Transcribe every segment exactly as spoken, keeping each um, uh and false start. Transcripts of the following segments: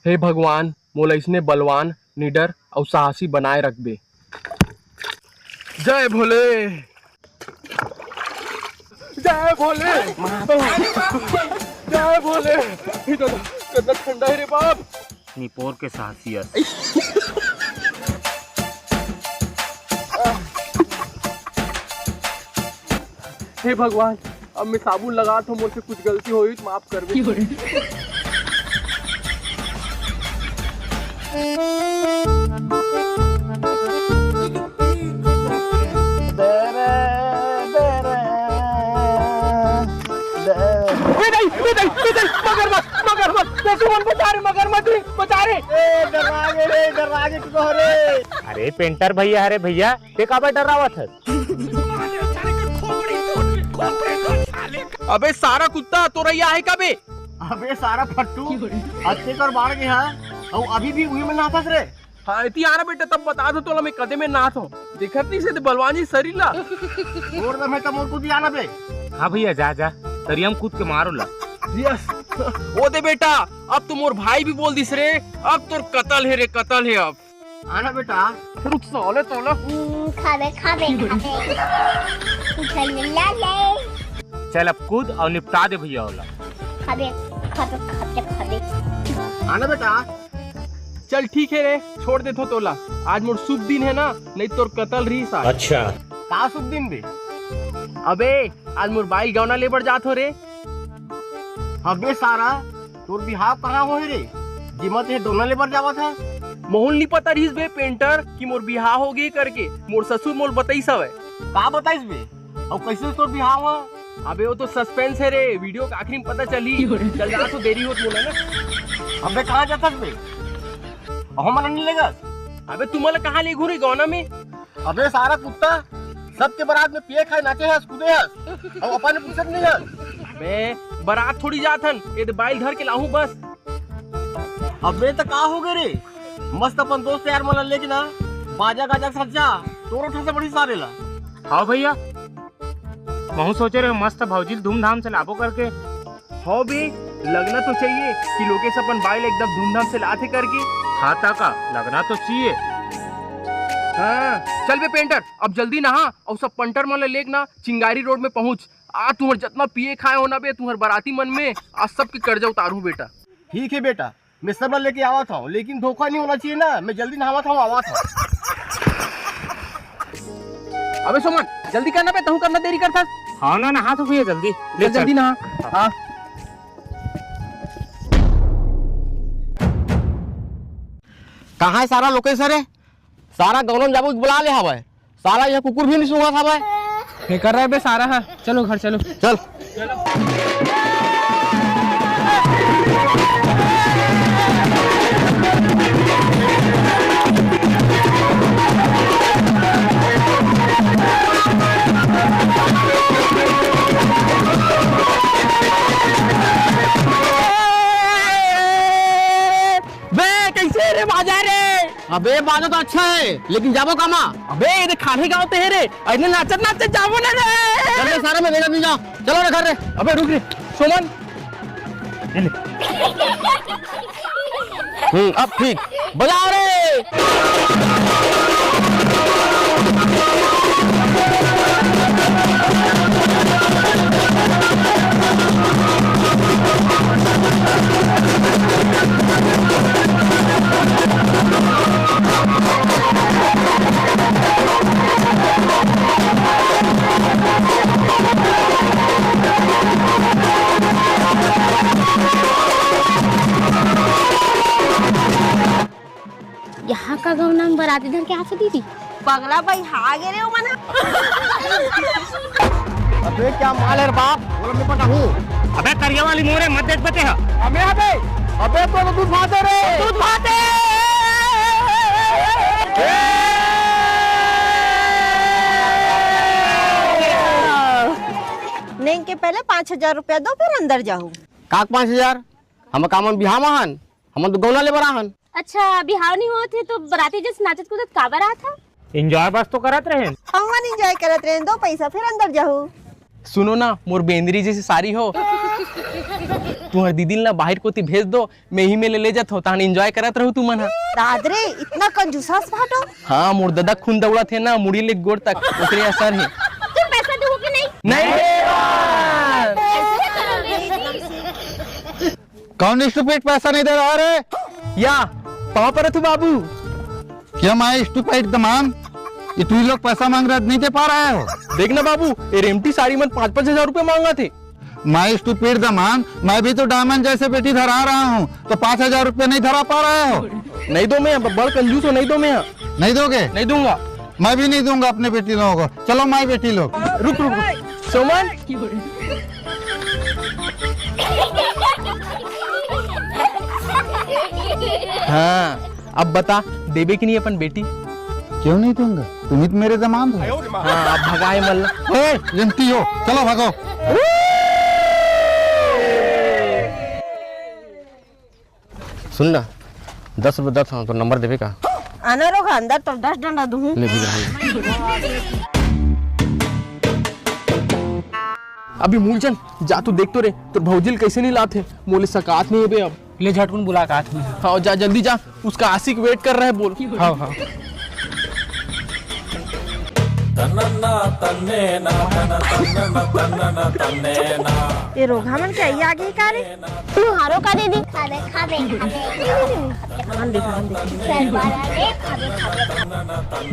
हे भगवान, मोला अइसने बलवान, निडर अउ साहसी बनाए रखबे। जय भोले, जय भोले, जय भोले। हे दादा, कितना ठंडा है रे बाप। निपोर के साहसियत। हे भगवान, अब मैं साबुन लगात हों, मोर से कुछ गलती होही त माफ करबे। ए नहीं, ए नहीं, ए नहीं, मगरमच्छ, मगरमच्छ, ए सुमन, बचा रे, मगरमच्छ रे, बचा रे। ए, डरा गे रे, डरा गे, तू तो हरे। अरे पेंटर भैया, अरे भैया, ते काबर डरावत हस? अबे सारा कुत्ता, तोरा ये आहे का बे? अबे सारा फट्टू, अत्ते कर बाढ़ गया, अउ अभी भी उही में नहाथस रे। हाँ, एती आना बेटा, तब बता दो तोला मैं कदे में नहात हों। देखत नहीं से ते बलवान जी शरीर ला। छोड़ दे, मैं तब मोर कुदी आना बे। हाँ भैया, जा, जा, तरिया में कूद के मार ओला। यस। ओ दे बेटा, अब तो मोर भाई भी बोल दिस रे, अब तोर कतल हे रे, कतल हे अब। आना बेटा। रुक साले तोला। हम्म, खाबे, खाबे, खाबे। उठल ला ले। चल अब कूद अउ निपटा दे भैया ओला। खाबे, खाबे, खाबे, खाबे। आना बेटा। चल ठीक हे रे, छोड़ देथों तोला। आज मोर शुभ दिन हे ना, नहीं तोर कतल रहिस आज। अच्छा। का शुभ दिन बे? अबे, आज मोर बाई ल गौना ले बर जात हों रे। अबे सारा, तोर बिहाव कहाँ होहे रे, जेमा ते डोना ले बर जावत हस? महूं ल नी पता रहिस बे पेंटर कि मोर बिहाव होगे करके, मोर ससुर मोला बताइस हवय। का बताइस बे? अउ कइसे तोर बिहाव ह? अबे वो तो suspense हे रे, video के आखिरी में पता चलही। चल जाथों, देरी होत मोला ना। अबे कहाँ जाथस बे? अहो मन नहीं लेगस। अबे तुमन ला कहाँ लेगहूं रे गौना में? अबे सारा कुत्ता, सबके बरात में पिए खाए नाचे हस, कूदे हस, अउ अपन पूछत नहीं हस। बे, बरात थोड़ी जात हन, ए दे बाई ल धर के लाहूं बस। अबे त का होगे रे, मस्त अपन दोस्त यार मन ला लेके ना, बाजा गाजा के साथ जा, तोरो ठा से बड़ी सारे ला। हाँ भैया, महूं सोचे रहेंव मस्त भौजी ल धूमधाम से लाबो करके। हव बे, लगना तो चाहिए कि लोकेश अपन बाई ल एकदम धूमधाम से लाथे करके। हाँ ता का, लगना तो चाहिए। हाँ, चल बे पेंटर, अब जल्दी नहा अउ सब पंटर मन ल लेके ना चिंगारी रोड में पहुंच। आ तुंहर जतना पिए खाए हो ना बे, तुंहर बराती मन में, आज सबके कर्जा उतारहूं बेटा। ठीक हे बेटा, मैं सब ला लेके आवत हंव, लेकिन धोखा नहीं होना चाहिए ना। मैं जल्दी नहावत हंव, आवत हंव। अबे सुमन, जल्दी करना बे, तहूं करना देरी करथस। हाँ ना, नहा तो भैया जल्दी। ले चल, चल। जल्दी नहा। हाँ। कहाँ हे सारा लोकेश रे? सारा गौना जाबो के बुला ले हवय। साला ये कुकुर भी नहीं सूंघत हवय। हे कर रहा है बे सारा है। चलो घर चलो। चल। बे, कैसे रे बाजा रे? अबे, बाजा तो अच्छा है, लेकिन जाबो कामा? अबे, ये देख, खाल्हे गाँव ते हे रे, अइसने नाचत नाचत जाबो ना रे। चल रे, सारा में भेजा नहीं जा, चलो रे घर रे। अबे, रुक रे, सुमन। ये ले। हम्म, अब ठीक, बजाओ रे। यहाँ का गौना में बराती धर के आथे दीदी? पगला भाई, हा गे रे ओ मन। अबे क्या माल है रे बाप, बोला मैं पटाहूँ। अबे करिया वाली मोरे मत देख बे ते हा। अबे, अबे, अबे तो दूध भाते रे। दूध भाते। नेंग के पहले पाँच हजार रुपया दो, फिर अंदर जाहू। काक पाँच हजार? हम का मन बिहाव म हन? हमन तो गौना ले बर आहन। अच्छा, बिहाव नहीं होत हे तो बराती जस नाचत कूदत काबर आत हा? Enjoy बस तो करत रहेन। हमन enjoy करत रहेन, दो पैसा फिर अंदर जाहू। सुनो ना, मोर बेंदरी जैसी सारी हो। तुंहर दीदी ल ना बाहिर कोती भेज दो, मैं ही में ले, ले जात हो, तहान enjoy करत रहू तुमन ह। दादरे, इतना कंजूस हस भाटो। हाँ, मोर ददा खून दौड़त हे ना, मुड़ी ले गोड़ तक, ओकरे असर हे। तुम पैसा दो कि नहीं? नहीं देवा। कौन stupid पैसा नहीं दे रहा रे? या, पाँव परत हूँ बाबू। क्या मैं stupid दमान? ये तुम लोग पैसा मांग रहे, नहीं दे पा रहे हो? देख ना बाबू, ये रेमटी साड़ी मन पाँच पाँच हजार रुपया मांगत हे। मैं stupid दमान, मैं भी तो diamond जैसे बेटी धरा रहा हूँ, तो पाँच हजार रुपया नहीं धरा पा रहे हो? नहीं दो मैं, ब-, बड़ कंजूस हो, नहीं दो मैं। नहीं दोगे? नहीं दूंगा। मैं भी नहीं दूंगा अपने बेटी लोगों को। चलो माई बेटी लोग। रुक, रुक, रुक। सुमन। हाँ, अब बता, देबे कि नहीं अपन बेटी? क्यों नहीं दूंगा? तुम ही तो मेरे दामाद हो। हाँ, अब भगाए मल्ला। ए, रेमटी हो, चलो भागो। सुन ना, दस रुपये दस, हाँ, तो नंबर देबे का? आना रोगा अंदर तो दस डंडा दूँ। ले भी रहा। अभी मूलचंद, जा तू देख तो रे, तोर भौजी ल कैसे नहीं लात हे, मोले सकात नहीं हे बे अब। ले झटकुन बुला का हाथ में। हाँ, जा जल्दी जा, उसका आशिक wait कर रहा है, बोल। हाँ, हाँ। ये रोगहा मन के आई आगे का रे? तुहारो का दीदी? खाबे, खाबे, खाबे।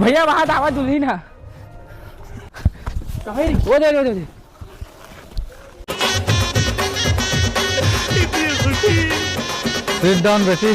भैया, वहाँ धावा दुल्हिन हा। वो दे, वो दे, वो दे। Sit down, बेटी।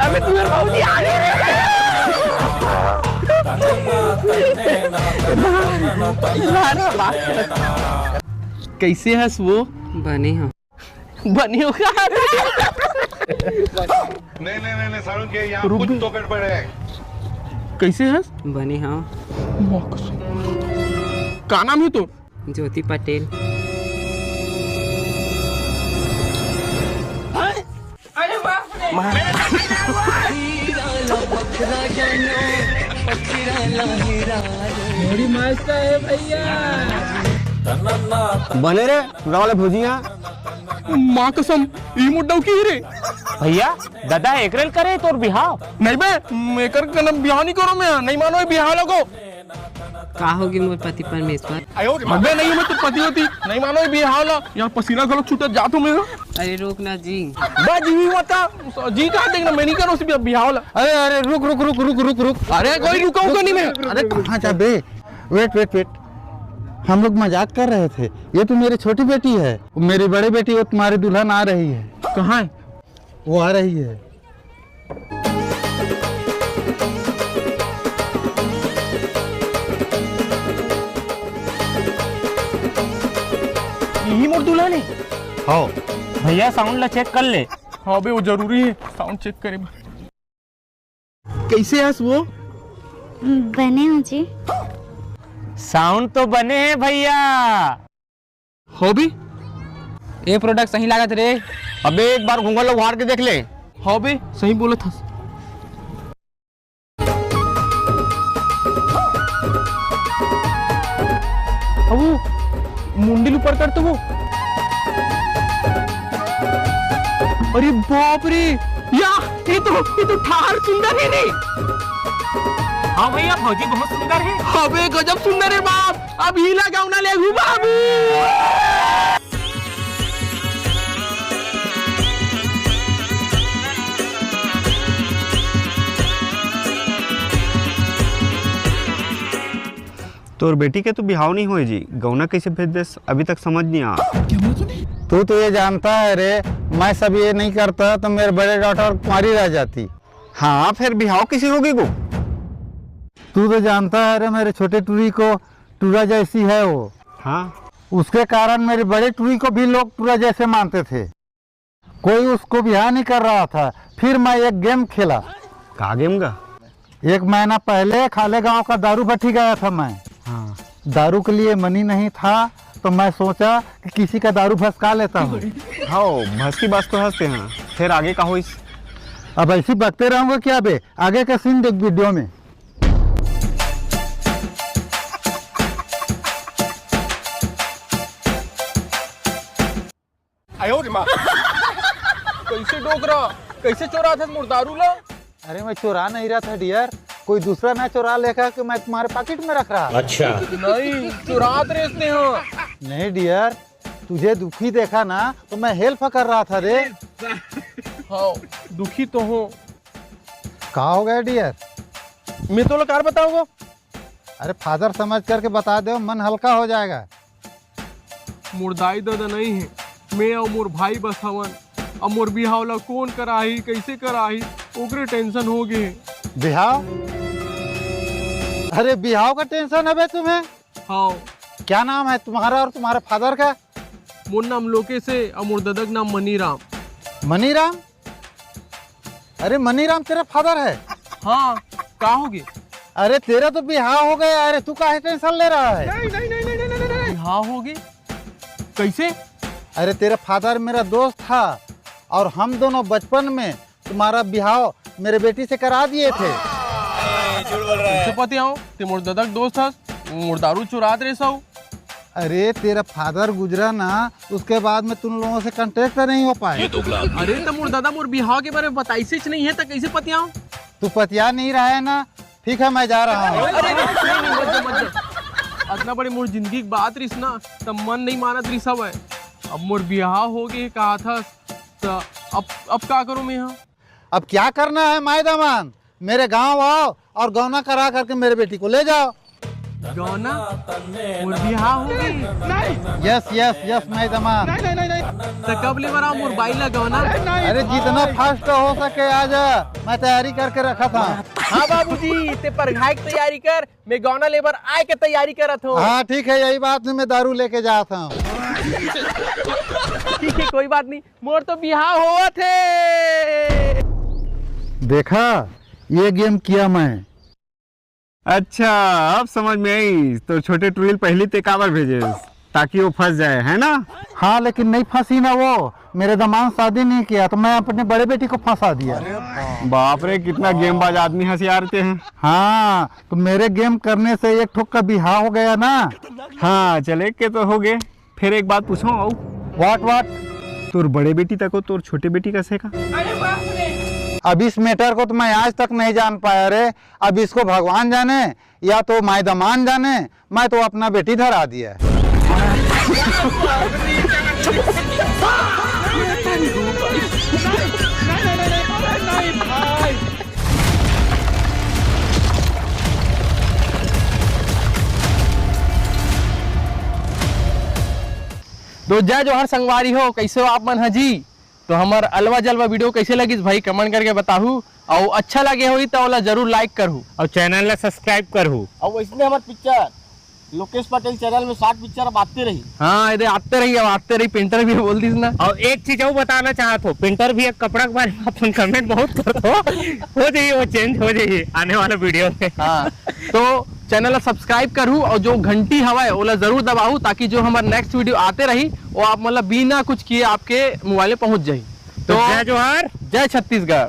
अबे तू मेरा भौजी आ गई रे। कैसे हस वो? बने हो। बने हो का? नहीं, नहीं, नहीं, नहीं, सारुण के यहाँ रुक कुछ बे। तो गड़बड़ है। कैसे हस? बने हो। माँ कसम। का नाम है तोर? ज्योति पटेल। बड़ी मस्त है भैया। बने रे, टूरा वाले भुजिया। माँ कसम, ई मोर डौकी रे। भैया, ददा एकरे ल करे तोर बिहाव? नहीं बे, एकर कन बिहाव नहीं करो मैं, नहीं मानो ये बिहाव लगो। का होगे मोर पति परमेश्वर? अबे नहीं, मैं तो पति होती, नहीं मानो ये बिहाव ला। यार पसीना घलो छूटत जात हूँ मैं। अरे रोक ना जी। बा जीवी मता, जी कहा देखना, मैं नहीं करो उसी बिहाव ला। अरे, अरे, रुक, रुक, रुक, रुक, रुक, रुक। अरे कोई रुका होगा नहीं मैं। अरे कहाँ जा बे? Wait, wait, wait। हम लोग मजाक कर रहे थे। ये तो मेरी छोटी बेटी है। मेरी बड़ी बेटी, वो तुम्हारी दुल्हन आ रही है। कहाँ है? वो आ रही है। यही मोर दुल्हन है? हाँ। भैया, sound ला check कर ले। हाँ बे, वो जरूरी है, sound check करे बर। कैसे हस वो? बने हो जी। Sound तो बने है भैया। हो बे? ए product सही लागत रे। अबे एक बार घूंघट ला उघार के देख ले। हो बे, सही बोलत हस। अबू, मुंडी ल ऊपर कर तो वो। अरे बाप रे, या, ये तो, ये तो ठार सुंदर है रे। हाँ भैया, भौजी बहुत सुंदर है। अबे गजब सुंदर है बाप। अब हीला गाँव ना लेगू बाबू। तोर बेटी के तो बिहाव नहीं होए जी, गौना कैसे भेज देस, अभी तक समझ नहीं आ। तू तो ये जानता है रे, मैं सब ये नहीं करता तो मेरे बड़े daughter कुंवारी रह जाती। हाँ, फिर बिहाव कैसे होगी गो? तू तो जानता है रे, मेरे छोटे टूरी को टूरा जैसी है वो। हाँ। उसके कारण मेरी बड़ी टूरी को भी लोग टूरा जैसे मानते थे। कोई उसको ब्याह नहीं कर रहा था। फिर मैं एक game खेला। का game का? एक महीना पहले खाले गांव का दारू भट्टी गया था मैं। हाँ। दारू के लिए money नहीं था, तो मैं सोचा कि किसी का दारू भसका लेता हूँ। हाँ, भसकी बात तो हंसते हैं। फिर आगे का होइस? अब ऐसी बकते रहूंगा क्या बे? आगे का scene देख video में। कैसे डोकरा, कैसे चोराथस मोर दारू ला? अरे, मैं चुरा नहीं रहा था डियर, कोई दूसरा ना चुरा लेगा कि मैं तुम्हारे पॉकेट में रख रहा। अच्छा। नहीं, चुरात रेस ते हो। नहीं डियर, तुझे दुखी देखा ना तो मैं हेल्प कर रहा था रे। हाँ, दुखी तो हो। का हो गया डियर? मैं तो कार बताऊंगा। अरे फादर समझ करके बता दो, मन हल्का हो जाएगा। मोर दाई ददा नहीं है, मैं अउ मोर भाई बस हवन। अब मोर बिहाव ला कौन कराही, कैसे कराही, ओकरे टेंशन हो गए। बिहाव? अरे बिहाव का टेंशन है बे तुम्हें? हाँ। क्या नाम है तुम्हारा और तुम्हारे फादर का? मोर नाम लोकेश है और मोर ददा के नाम मनीराम। मनीराम? अरे मनीराम तेरा फादर है? हाँ, का हो गए? अरे तेरा तो बिहाव हो गया, अरे तू काहे टेंशन ले रहा है? नहीं, नहीं, नहीं, नहीं, नहीं, नहीं, नहीं। बिहाव हो गए? कैसे? अरे तेरा फादर मेरा दोस्त था और हम दोनों बचपन में तुम्हारा बिहाव मेरे बेटी से करा दिए थे। झूठ बोल रहा है। कैसे पतियाव? ते मोर ददा के दोस्त हस, मोर दारू चुरात रेस हो। अरे तेरा फादर गुजरा ना, उसके बाद में तुम लोगों से कांटेक्ट नहीं हो पाए। अरे तो मोर ददा मोर बिहाव के बारे में बताइसेच नहीं है तो कैसे पतियाव? तू पतिया नहीं रहा है ना, ठीक है मैं जा रहा हूँ। अरे नहीं, नहीं, नहीं, मत जा, मत जा। अतना बड़े मोर जिंदगी के बात रिस ना, तब मन नहीं मानत रिस हवय। अब मोर बिहाव हो गए कहा था, तो अब अब का करूँ मैं यहाँ? अब क्या करना है माय दामाद, मेरे गांव आओ और गौना करा करके मेरे बेटी को ले जाओ। गौना? मोर बिहाव हो गई? यस यस यस माय दामाद। तो कब ले बर आव मोर बाई ला गौना? अरे जितना फास्ट हो सके आ जा, मैं तैयारी करके रखा था। हाँ बाबूजी, ते परघाई के तैयारी कर, मैं गौना ले बर आए के तैयारी करत हूँ। हाँ ठीक है, यही बात में मैं दारू लेके जाता हूँ। ठीक है, कोई बात नहीं, मोर तो बिहाव होवत हे। देखा, ये गेम किया मैं। अच्छा, अब समझ में आई, तो छोटे टुरी ल पहली ते काबर भेजे, ताकि वो फंस जाए, है ना? हाँ, लेकिन नहीं फंसी ना वो। मेरे दामाद शादी नहीं किया, तो मैं अपने बड़े बेटी को फंसा दिया। बाप रे, कितना गेमबाज आदमी हस यार ते हैं। हाँ, तो मेरे गेम करने से एक ठोक का बिहाव हो गया ना। हाँ, चले के तो हो गए। फिर एक बात पूछो, आओ। What, what? तोर बड़े बेटी तको तोर छोटे बेटी कस हे का? अब इस मैटर को तो मैं आज तक नहीं जान पाया रे। अब इसको भगवान जाने या तो माय दामाद जाने, मैं तो अपना बेटी धरा दिया। तो जय जोहार संगवारी हो, कैसे हो आप मन ह जी? तो हमर अलवा जलवा वीडियो कैसे लगिस भाई, कमेंट करके बताहू, अउ अच्छा लगे होही त ओला जरूर लाइक करहू। अउ चैनल ला सब्सक्राइब करहू। अउ वैसने हमर पिक्चर लोकेश पटेल चैनल में शॉर्ट पिक्चर अब आते रही। हाँ, एदे आते रही, अब आते रही, पेंटर भी बोल दिस ना। अउ एक चीज अउ बताना चाहत हो, पेंटर भी एक कपड़ा के बारे में अपन कमेंट बहुत करत हो, हो जाही, वो चेंज हो जाही आने वाला वीडियो में। हाँ, तो चैनल ला सब्सक्राइब करहू अउ जो घंटी हवय ओला जरूर दबाहू, ताकि जो हमर नेक्स्ट वीडियो आते रही वो आप मन ला बिना कुछ किए आपके मोबाइल में पहुंच जाही। तो तो जय जोहार। जय छत्तीसगढ़।